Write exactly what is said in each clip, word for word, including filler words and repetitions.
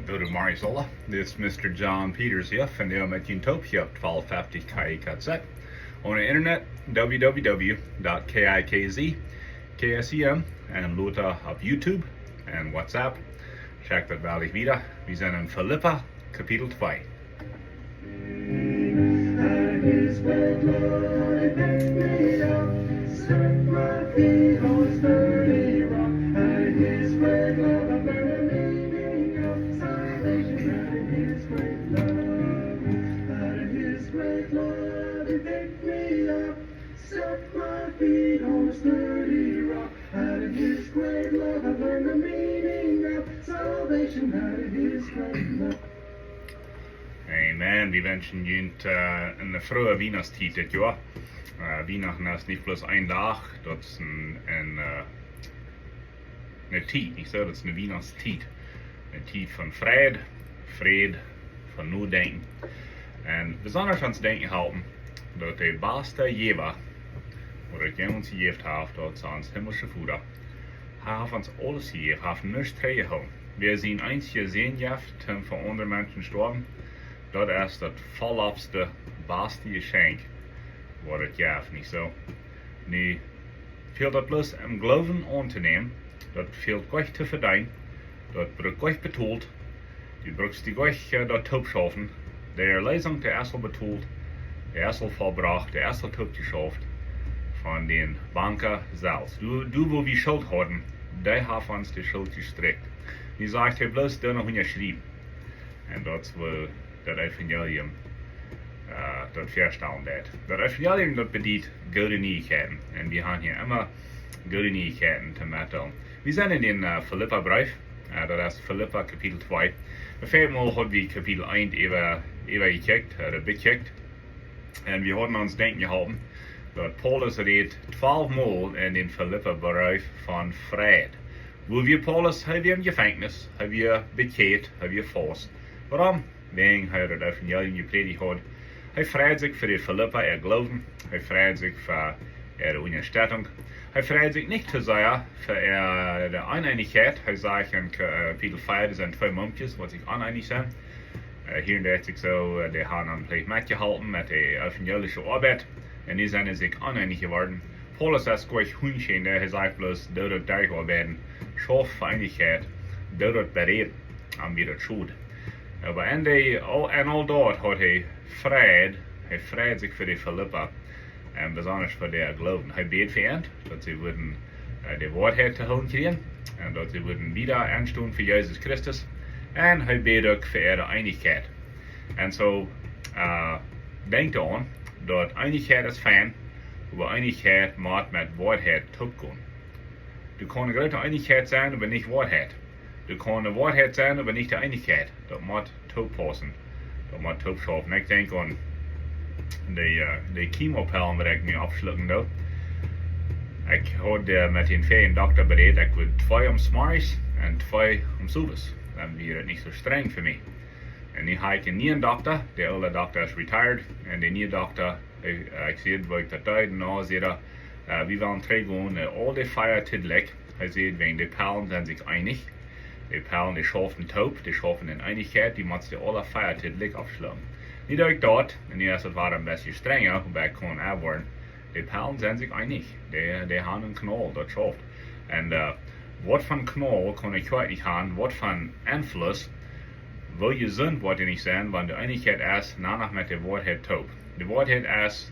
Goodemorjes aula. Dit is Mister John Peters hia, vondoag met june toop hia opp twalf fefty K I K Z. Opp Internet, w w w dot k i k z k s e m, un lota opp YouTube un WhatsApp. Check daut woll wieda. Wie sent en Filippa, Kapitel twee. Out of his great love, he picked me up, set my feet on a sturdy rock. Out of his great love, I learned the meaning of salvation. Out of his great love, out of his great love, he picked me up, set my feet on a sturdy rock. Out of his great love, I learned the meaning of salvation. Out of his great love. Amen. Wie wenschen junt, äh, eene frooe Wienachtstiet dit Joa. Äh, Wienachten es nich bloos een Dach, daut es een, een, äh, eene Tiet, nich soo? Daut es eene Wienachtstiet. Eene Tiet von Fräd, Fräd, von Nodenkjen. Un besonda ons denkjen halpen, daut de baste Jewa, waut et ons jejäft haft, daut es ons himmlische Voda. Hee haft ons aules jejäft, haft nuscht trigjjehoolen. Wäa sienen eensjen Sän jeft, toom fa aundre Menschen stoawen, daut es daut vollopste, baste Jeschenkj, waut et jeft, nich soo? Nu fält daut bloos em Gloowen auntonämen, daut fält goanich to vedeenen, daut brukt goanich betolt, du brukst die goanich, äh, daut toopschaufen. De Erlösung, dee es aul betolt, dee es aul vollbrocht, dee es aul toopjeschauft von dän Banka selfst. Du, du, wua wie Schult hauden, dee haft ons de Schult jestrikjt. Nu sajcht hee bloos, doa noch unjaschriewen. Un daut es woo daut Evangelium, äh, daut väastalen deit. Daut Evangelium, daut bediet goode Nieichkjeiten. Un wie haben hia emma goode Nieichkjeiten to metdeelen. Wie sent en dän, äh, Filippabreef, äh, daut es Filippa Kapitel twee. Daut väaje Mol haud wie Kapitel eent äwa, äwa jekjikjt, äh, bekjikjt. Un wie hauden ons denkjen jeholpen, daut Paulus rät twalf Mol en dän Filippabreef von Freid. Wua wia Paulus? Hee wia em Jefenkjnis, hee wia bekjieet, hee wia faust. Wuarom? Wäajen hee daut Evangelium jeprädicht haud. Hee freid sikj fa de Filippa äa Gloowen, hee freid sikj fa äare Unjastettunk. Hee freid sikj nich too sea fa äare Oneenichkjeit. Hee sajcht en Ka-, äh, Kapitel vea, doa sent twee Mumkjes, waut sikj oneenich sent. Äh, hia un doa sikj soo, äh, dee haben am veleicht metjeholpen met de evangelische Oabeit. Un nu sent see sikj oneenich jeworden. Paulus es goanich hunjscheen, hee sajcht bloos, doo daut derchoabeiden, schauf fa Eenichkjeit, doo daut beräden, om woo daut schult. Oba en dee, aul, en aul daut haud hee Freid, hee freid sikj fa de Filippa. Un besonda fa dän Gloowen. Hee bäd fa an, daut see wudden, äh, de Woarheit to hoolen kjrieen. Un daut see wudden wieda enstonen fa Jesus Christus. Un hee bäd uk fa äare Eenichkjeit. Un soo, äh, denkj doaraun, daut Eenichkjeit es fein, oba Eenichkjeit mott met Woarheit toopkomen. Doa kaun eene groote Eenichkjeit sennen, oba nich Woarheit. Doa kaun eene Woarheit sennen, oba nich de Eenichkjeit. Daut mott tooppaussen. Daut mott toopschaufen. Ekj denkj aun de, äh, de Chemopellen, waut ekj nu aufschlucken doo. Ekj haud, äh, met dän väajen Dokta berät, ekj wull twee aum Morjes un twee aum Owes. Dan wia et nich soo strenj fa mie. Un nu hab ekj eenen nieen Dokta. De oole Dokta es retired. Un de niee Dokta, ekj, ekj säd, woo ekj daut deed, un dan säd hee, äh, wie wellen trigjgonen, äh, aul de vea toop. Hee säd, wäajen de Pellen sent sikj eenich. De Pellen, dee schaufen toop, dee schaufen en Eenichkjeit, dee mott dee aule vea toop aufschlucken. Nu doo ekj daut, un nu es et wada een bät strenja, oba ekj kaun aunwoaren. De Pellen sent sikj eenich. Dee, dee haben een Knoll, daut schauft. Un, äh, waut fa Knoll kaun eene Kjoakj nich haben, waut fa Enfluss, woo jesunt woat dee nich sennen, wan de Eenichkjeit es, nich met de Woarheit toop. De Woarheit es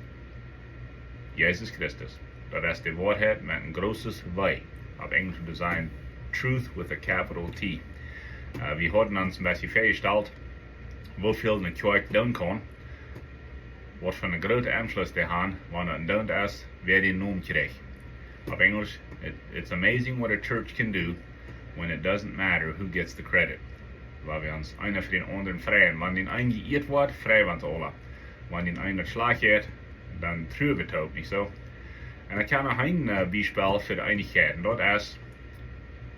Jesus Christus. Daut es de Woarheit met een grootet W. Opp Enjlisch wudd daut sennen truth with a capital T. Äh, wie hauden ons een bät väajestalt, woo väl eene Kjoakj doonen kaun, waut fa een grooten Enfluss dee haben, wan et een Doonen es, wäa dän Nomen kjricht. Opp Enjlisch, it, it's amazing what a church can do when it doesn't matter who gets the credit. Wiels wie ons eena fa dän aundren freien. Wan dän eenen jeieet woat, frei wie ons aula. Wan dän eenen daut schlajcht jeit, dan trua wie uk, nich soo? Un ekj hab noch een, äh, Biespel fa de Eenichkjeit. Un daut es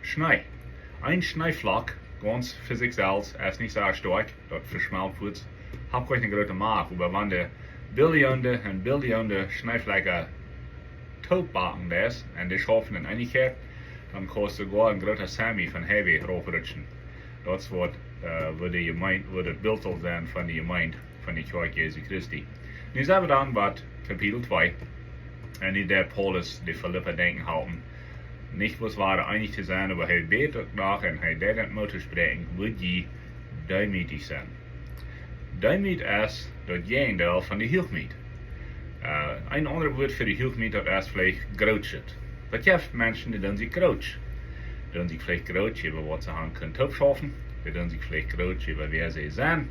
Schnee. Een Schneeflak, gaunz fa sikj selfst, es nich soo stoakj, daut veschmelt fuaz. Haft goanich eene groote Macht, oba wan de Billionen un Billionen Schneeflakja toopbacken es, un dee schaufen en Eenichkjeit, dan kaust du goa een groota Semi von Highway raufrutschen. Daut es waut, äh, woo de Jemeent, woo daut Bilt saul sennen von de Jemeent von de Kjoakj Jesu Christi. Nu sent wie dan bie Kapitel twee. Un nu deit Paulus de Filippa denkjen halpen, nich bloos wada eenich to sennen, oba hee bät uk noch un hee deit an Moot to spräakjen, woa jie deemootich sennen. Deemoot es daut Jäajendeel von de Huachmoot. Äh, een aundret Wuat fa de Huachmoot, daut es veleicht grootsch. Daut jeft Menschen, dee doonen sikj grootsch. Dee doonen sikj veleicht grootsch äwa waut see haben kunnen toopschaufen. Dee doonen sikj veleicht grootsch äwa wäa see sent.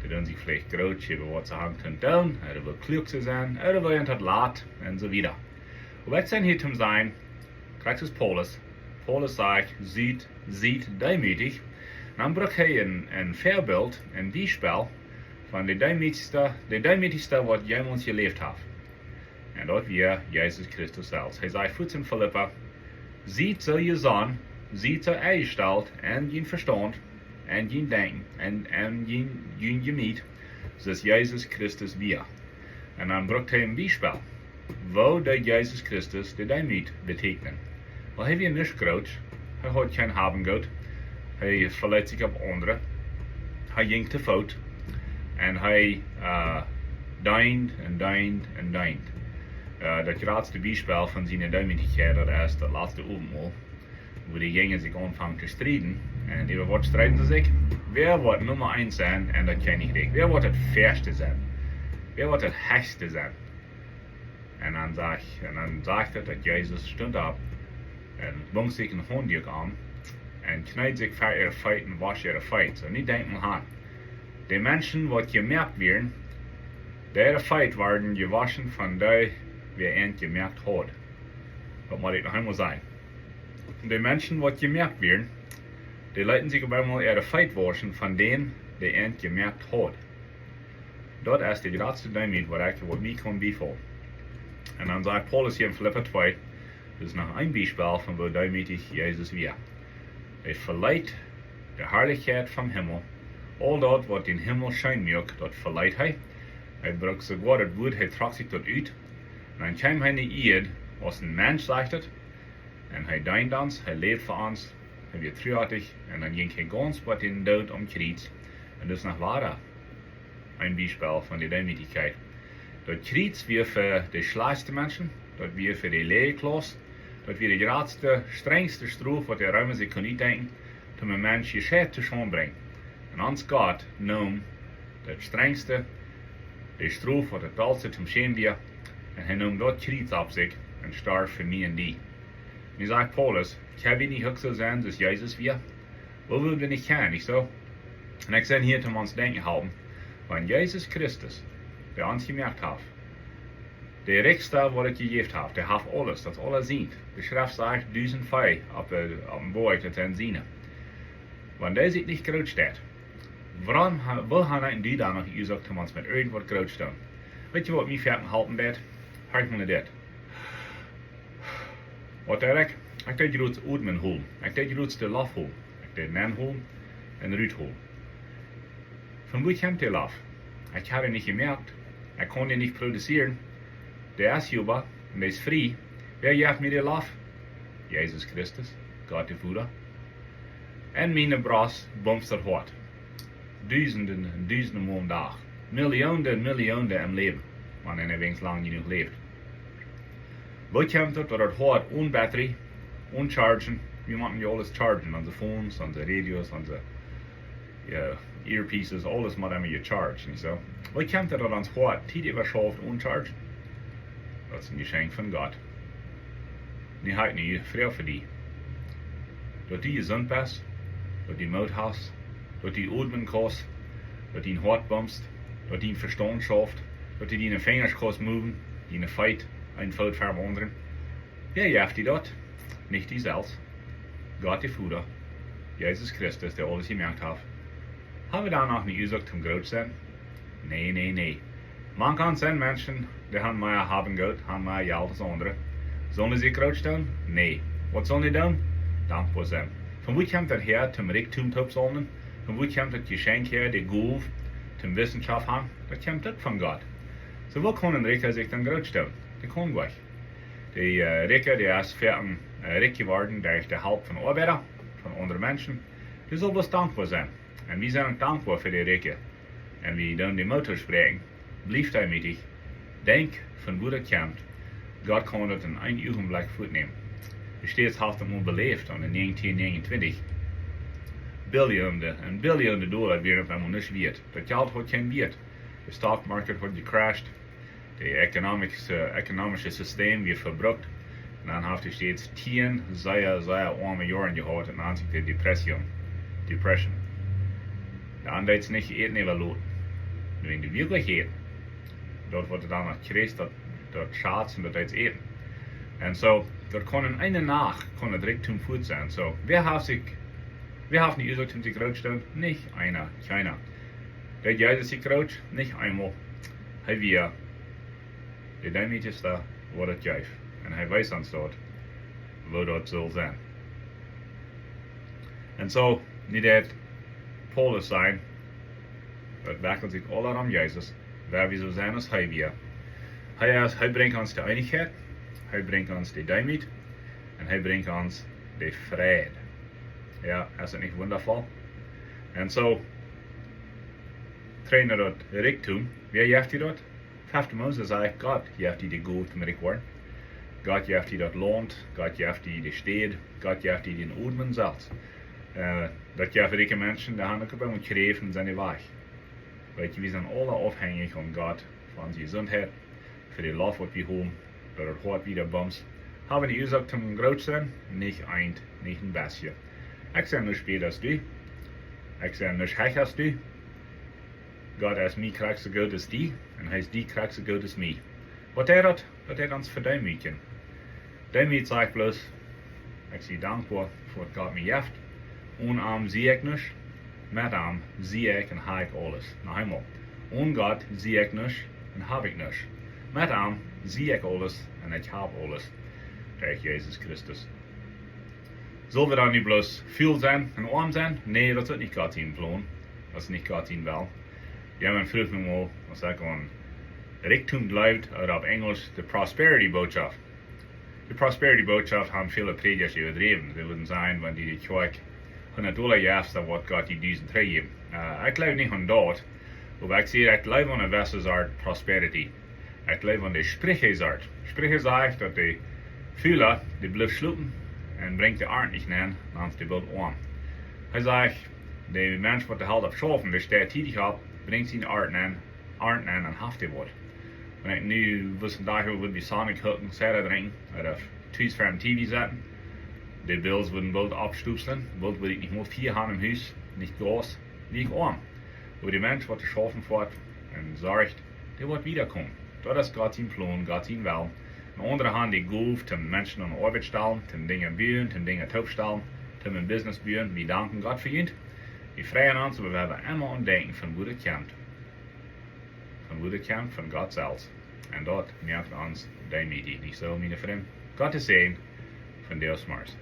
Dee doonen sikj veleicht grootsch äwa waut see haben kunnen doonen, ooda woo kluak see sent, ooda woo an daut lat, un soo wieda. Oba ekj sie hia toom sajen, krakjt soo aus Paulus. Paulus sajcht: "Siet, siet deemootich." Dan brukt hee een, een Väabilt, een Biespel von de deemootjste, de deemootjste waut jemols jeläft haft. Un daut wia Jesus Christus selfst. Hee säd fuaz en Filippa: "Siet soo jesonnen, siet soo enjestalt en jun Vestaunt, en jun Denkjen, en, en jun, jun Jemeent, soo aus Jesus Christus wia." Un dan brukt hee een Biespel, woo daut Jesus Christus de Deemoot beteakjent. Well, hee wia nich groot, hee haud kjeen Haben un Goot, hee veleet sikj opp aundre, hee jinkj to Foot, un hee, äh, deend un deend un deend. Äh, daut jratste Biespel von siene Deemootichkjeit, daut es daut latste Owentmol, wua de Jinja sikj aunfangen to strieden. Un äwa waut strieden see sikj? Wäa woat Numma eent sennen en daut Kjennichrikj? Wäa woat daut ieeschte sennen? Wäa woat daut hechste sennen? Un dan sajcht, un dan sajcht et, daut Jesus stunt opp un bunk sikj een Haunduak aun un kjneed sikj ver äare Feet un wosch äare Feet. Soo, nu denkj mol aun de Menschen, waut jemoakt wieren, äare Feet worden jewoschen von dee, wäa an jemoakt haud. Daut mott ekj noch eemol sajen. De Menschen, waut jemoakt wieren, dee leeten sikj opp eemol äare Feet woschen von dän, dee an jemoakt haud. Daut es de jratste Deemoot, waut ekj, waut mie kaun biefolen. Un dan sajcht Paulus hia en Filippa twee, daut es noch een Biespel von woo deemootich Jesus wia. Hee veleet de Harlichkjeit vom Himmel. Aul daut, waut dän Himmel scheen muak, daut veleet hee. Hee brukt soogoa daut Wuat, hee trock sikj daut ut. Un dan kjeem hee no de Ieed aus een Mensch, sajcht et. Un hee deend ons, hee läwd fa ons, hee wia truarich, un dan jinkj hee gaunz bat dän Doot aum Kjriez. Un daut es noch wada een Biespel von de Deemootichkjeit. Daut Kjriez wia fa de schlajchtste Menschen, daut wia fa de läaje Klauss, daut wia de jratste, strenjste Strof, waut de Reema sikj kunnen utdenkjen, om een Mensch jescheit to Schaund brinjen. Un ons Gott neem daut strenjste, de Strof, waut daut dollste toom schämen wia, un hee neem daut Kjriez opp sikj un storf fa mie un die. Nu sajcht Paulus: "Kjenn wie nich uk soo sennen, soo aus Jesus wia?" Woo wudden wie nich kjennen, nich soo? Un ekj sie hia, om ons denkjen to halpen, wan Jesus Christus, dee ons jemoakt haft, de rikjsta, waut et jejäft haft, dee haft aules, daut es aules sient. De Schreft sajcht, dusent Vee opp, äh, opp dän Boajch, daut sent siene. Wan dee sikj nich groot steit, wuarom ha-, woo haben wie dan noch Uasoak, om ons met irjent waut groot to doonen? Weet jie, waut mie foaken halpen deit? Horch mol no dit. Waut deed ekj? Ekj deed jrods oatmen hoolen. Ekj deed jrods de Loft hoolen. Ekj deed nenhoolen un ruthoolen. Von wua kjemt de Loft? Ekj hab dee nich jemoakt. Ekj kaun dee nich produzieren. Dee es hia, un dee es frie. Wäa jeft mie de Loft? Jesus Christus, Gott de Voda. En miene Brost bumst daut Hoat. Dusenden un dusenden Mol aum Dach. Millionen un Millionen em Läwen, wan eena weens lang jenuach läft. Woo kjemt et, daut daut Hoat one battery, one chargen, wie motten je aules chargen, onse Phones, onse Radios, onse, jo, earpieces, aules mott emma jecharged, nich soo? Woo kjemt et, daut ons Hoat Tiet äwaschauft one chargen? Daut es een Jeschenkj von Gott. Nu hab ekj eene Froag fa die. Daut du jesunt best, daut du Moot hast, daut du oatmen kaust, daut dien Hoat bumst, daut dien Vestaunt schauft, daut du diene Finjasch kaust moven, diene Feet, een Foot ver dän aundren. Wäa jeft die daut? Nich du selfst. Gott de Voda, Jesus Christus, dee aules jemoakt haft. Haben wie dan noch nich Uasoak toom groot sennen? Nä, nä, nä. Mank ons sent Menschen, dee haben mea Haben un Goot, haben mea Jelt aus aundre. Sellen see sikj groot stalen? Nä. Waut sellen see doonen? Dankboa sennen. Von wua kjemt daut häa, toom Rikjdom toop saumlen? Von wua kjemt daut Jeschenkj häa, de Gow, toom Wissenschaft haben? Daut kjemt uk von Gott. Soo, woo kaun een Rikja sikj dan groot stalen? Dee kaun nich. De, äh, Rikja, dee es foaken, äh, rikj jeworden derch de Help von Oabeida, von aundre Menschen. Dee saul bloos dankboa sennen. Un wie sent uk dankboa fa de Rikje. Un wie doonen de Moot toospräakjen: Blief deemootich. Denkj von wua daut kjemt. Gott kaun daut en een Uagenblikj fuatnämen. De States haft daut mol beläft aun de negentien negenentwintich. Billionen un Billionen Dolla wieren opp eemol nuscht wieet. Daut Jelt haud kjeen Wieet. De stock market haud gecrashed. De economics, äh, ökonomische System wia vebrukt. Un dan haft de States tieen sea, sea oame Joaren jehaut un dan sikj de Depression. Depression. Dan deed see nich äten äwaloten. Nu, wan du werkjlich ätst, daut waut du dan noch kjrichst, daut, daut schaft un daut deed see äten. Un soo, daut kaun en eene Nacht, kaun daut Rikjdom fuat sennen. Soo, wäa haft sikj, wäa haft de Uasoak toom sikj groot stalen? Nich eena, kjeena. Deed Jesus sikj groot? Nich eemol. Hee wia de deemootjesta, waut daut jeef. Un hee wees ons daut, woo daut sull sennen. Un soo, nu deit Paulus sajen, daut wekjelt sikj aula om Jesus, woo wie soo sent aus hee wia. Hee es, hee brinjt ons de Eenichkjeit, hee brinjt ons de Deemoot, un hee brinjt ons de Fräd. Jo, es daut nich wundafoll? Un soo, trigj no daut Rikjdom, wäa jeft die daut? Fefte Mose sajcht, Gott jeft die de Gow toom rikj woaren. Gott jeft die daut Launt, Gott jeft die de Städ, Gott jeft die dän Odem selfst. Äh, daut jeft rikje Menschen, dee haben uk opp eemol Kjräft un sent wajch. Weetst, wie sent aula aufhenjich von Gott, von siene Jesuntheit, fa de Loft, waut wie holen, daut daut Hoat wieda bumst. Hab wie de Uasoak toom groot sennen? Nich eent, nich een bät. Ekj sie nich bäta aus du. Ekj sie nich hecha aus du. Gott es mie krakjt soo goot aus die, un hee es die krakjt soo goot aus mie. Waut deit daut? Daut deit ons vedeemootjen. Deemoot sajcht bloos, ekj sie dankboa fa waut Gott mie jeft. Onen am sie ekj nuscht, met am sie ekj un hab ekj aules. Noch eemol. Onen Gott sie ekj nuscht un hab ekj nuscht. Met am sie ekj aules un ekj hab aules. Derch Jesus Christus. Sell wie dan nu bloos ful sennen un oam sennen? Nä, daut es nich Gott sien Plon. Daut es nich Gott sien Well. Jo, maun fruach mie mol, aus ekj aun Rikjdom jleewd, ooda opp Enjlisch de Prosperity Bootschoft. De Prosperity Bootschoft haben väle Prädjasch äwadräwen. See wudden sajen, wan du de Kjoakj hundat Dolla jefst, dan woat Gott die dusent trigjjäwen. Äh, ekj jleew nich aun daut, oba ekj saj, ekj jleew aun eene jewesse Sort Prosperity. Ekj jleew aun de Spricha Sort. Spricha sajcht, daut de Fula, dee blift schlopen un brinjt de Arnt nich nenn, dan es dee boolt oam. Hee sajcht, de Mensch, waut de Help haft schaufen, dee steit tiedich opp, brinjt siene Arnt nenn, Arnt nenn un haft dee waut. Wan ekj nu, woo een Dach, wua wie Sonic hoolen, Soda drinkjen, ooda tus fa een T V setten, de Bills wudden boolt oppstupsen, boolt wudd ekj nich mol Fia haben em Hus, nich Gas, nich oam. Oba de Mensch, waut de schaufen foat un sorcht, dee woat wiedakomen. Daut es Gott sien Plon, Gott sien Well. Un aundre haben de Gow, toom Menschen aun de Oabeit stalen, toom Dinja buen, toom Dinja toopstalen, toom een Business buen. Wie danken Gott fa junt. Wie freien ons, oba wie haben emma aun denkjen von wua daut kjemt. Von wua daut kjemt, von Gott selfst. Un daut moakt ons deemootich, nich soo, miene Frind? Gott sien Säajen von Deus Mars.